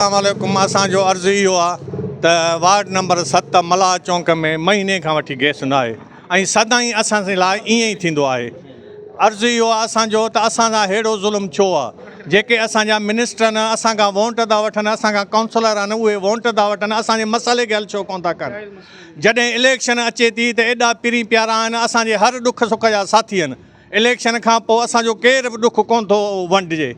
السلام عليڪم اسان جو عرض اهو آ ته وارڊ نمبر 7 ملاح چونڪ ۾ مهيني کان وٺي گئس نه آهي ۽ سدائين اسان سين لاء ائين ئي ٿيندو آهي عرض اهو آ اسان جو ته اسان سان ههڙو ظلم ڇو آ جيڪي اسان جا منسٽر آهن اسان کان وونٽ ٿا وٺن اسان کان ڪائونسلر آهن اهي وونٽ ٿا وٺن اسان جي مسئلي کي حل ڇو ڪون ٿا ڪن جڏهن اليڪشن اچي ٿي ته ايڏا پرين پيارا آهن اسان جي هر ڏک سک جا ساٿي آهن اليڪشن کان پوء اسان جو ڪير به ڏک ڪون ٿو ونڊجي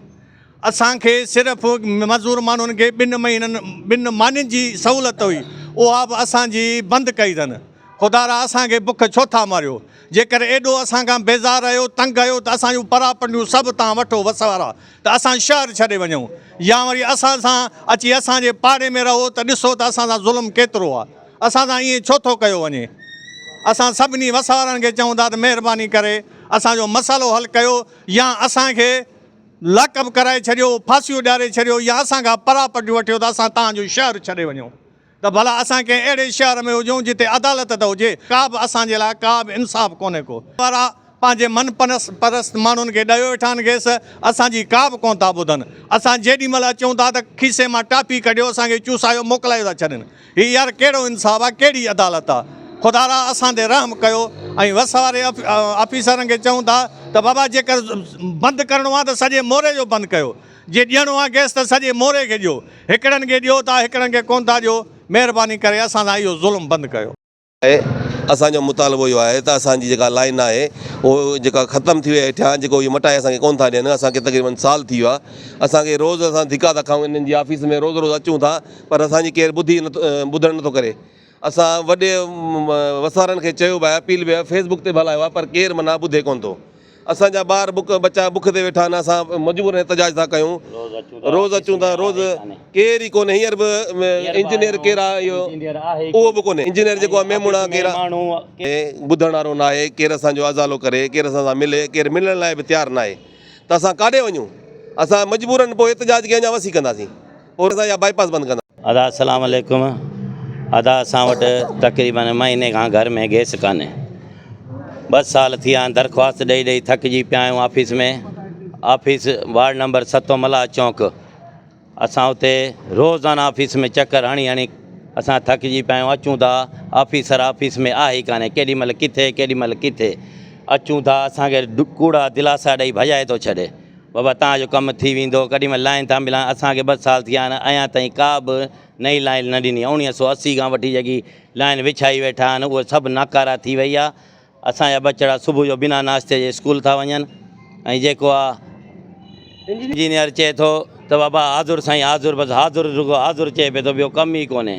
اسان کي صرف مزور ماڻهن کي ٻن مهينن ٻن مانين جي سهولت هئي اها به اسان جي بند ڪئي اٿن خدارا اسان کي بک ڇو ٿا ماريو جيڪر ايڏو اسان کان بيزار آهيو تنگ آهيو ته اسان جون پراپرٽيون سڀ تان وٺو وس وارا ته اسان شهر ڇڏي وڃون يا وري اسان سان اچي اسان جي پاڙي ۾ رهو ته ڏسو ته اسان سان ظلم ڪيترو آهي اسان سان ائين ڇو ٿو ڪيو وڃي اسان سڀني وس وارن کي چئون ٿا ته مهرباني ڪري اسان جو مسئلو حل ڪيو يا اسان کي لاڪ اپ ڪرائي ڇڏيو، ڦاسيون ڏياري ڇڏيو يا اسان کان پراپرٽيون وٺيو ته اسان توهان جو شهر ڇڏي وڃون ته ڀلا اسان ڪنهن اهڙي شهر ۾ هجون جتي عدالت ته هجي، ڪا به اسان جي لاء ڪا به انصاف ڪونهي ڪو. وارا پنهنجي من پرست ماڻهن کي ڏيو ويٺا آهن گئس اسان جي ڪا به ڪونه ٿا ٻڌن اسان جيڏي مهل اچون ٿا ته کيسي مان ٽافي ڪڍيو اسان کي چوسايو موڪلايو ٿا ڇڏين. هي يار ڪهڙو انصاف آ ڪهڙي عدالت آ خدارا اسان تي رحم ڪيو ۽ وس واري آفيسرن کي چئون ٿا ته بابا جيڪر بند ڪرڻو آ ته سڄي موري جو بند ڪيو جي ڏيڻو آ گئس ته سڄي موري کي ڏيو هڪڙن کي ڏيو ٿا هڪڙن کي ڪون ٿا ڏيو مهرباني ڪري اسان سان اهو ظلم بند ڪيو. آهي اسان جو مطالبو اهو آهي ته اسان جي جيڪا لائن آهي اهو جيڪا ختم ٿي وئي آهي هيٺيان جيڪو اهو مٽائي اسان کي ڪون ٿا ڏين اسان کي تقريبن سال ٿي ويو آهي اسان کي روز اسان ڌڪا ٿا کائون انهن جي آفيس ۾ روز روز اچون ٿا پر اسان جي ڪير ٻڌي نٿو ٻڌڻ نٿو ڪري اسان وڏي وسارن کي چيو به آهي اپيل به فيس بڪ تي به هلايو آهي پر ڪير معنيٰ ٻڌي ڪونه ٿو اسان جا ٻار بک ٻچا بک تي ويٺا آهن اسان مجبور احتجاج ٿا ڪيون روز اچون ٿا روز ڪير ئي ڪونهي هينئر به انجنيئر ڪير آهي اهو اهو به ڪونهي انجنيئر جيڪو آهي ميمڻ آهي ڪير آهي ٻڌڻ وارو ناهي ڪير اسان جو ازالو ڪري ڪير اسان سان ملي ڪير ملڻ لاء به تيار ناهي ته اسان ڪاڏي وڃون اسان مجبورن پوء احتجاج کي اڃا وسيع ڪنداسين پوء اسان اها بائي پاس بند ڪندا. ادا السلام عليڪم ادا اسان وٽ تقريبن مهيني کان گهر ۾ گيس ڪانهي ٻه سال ٿي ويا آهن درخواست ڏئي ڏئي ٿڪجي پيا آهيون آفيس ۾ آفيس وارڊ نمبر ستون ملاح چونڪ اسان اتي روزانه آفيس ۾ چڪر هڻي هڻي اسان ٿڪجي پيا آهيون اچون ٿا آفيسر آفيس ۾ آهي ئي ڪانهي ڪيڏي مهل ڪٿي ڪيڏي مهل ڪٿي اچون ٿا اسان کي ڪوڙا دلاسا ڏئي ڀڄائي ٿو ڇڏي بابا توهان جو ڪم ٿي ويندو ڪڏهن مهل لائين ٿا ملان اسان کي ٻه سال ٿي ويا آهن اڃا تائين ڪا به نئين لائين نه ڏني اوڻيهه سو 80 کان وٺي جيڪي لائين وڇائي ويٺا آهن اهي سڀ ناڪارا ٿي وئي آهي اسان جا ٻچڙا صبح جو بنا ناشتي جي اسڪول ٿا وڃن ۽ جيڪو آ انجنيئر چئي ٿو ته بابا حاضر سائين حاضر بس حاضر رڳو حاضر چئي پئي ٿو ٻيو ڪم ئي ڪونهي.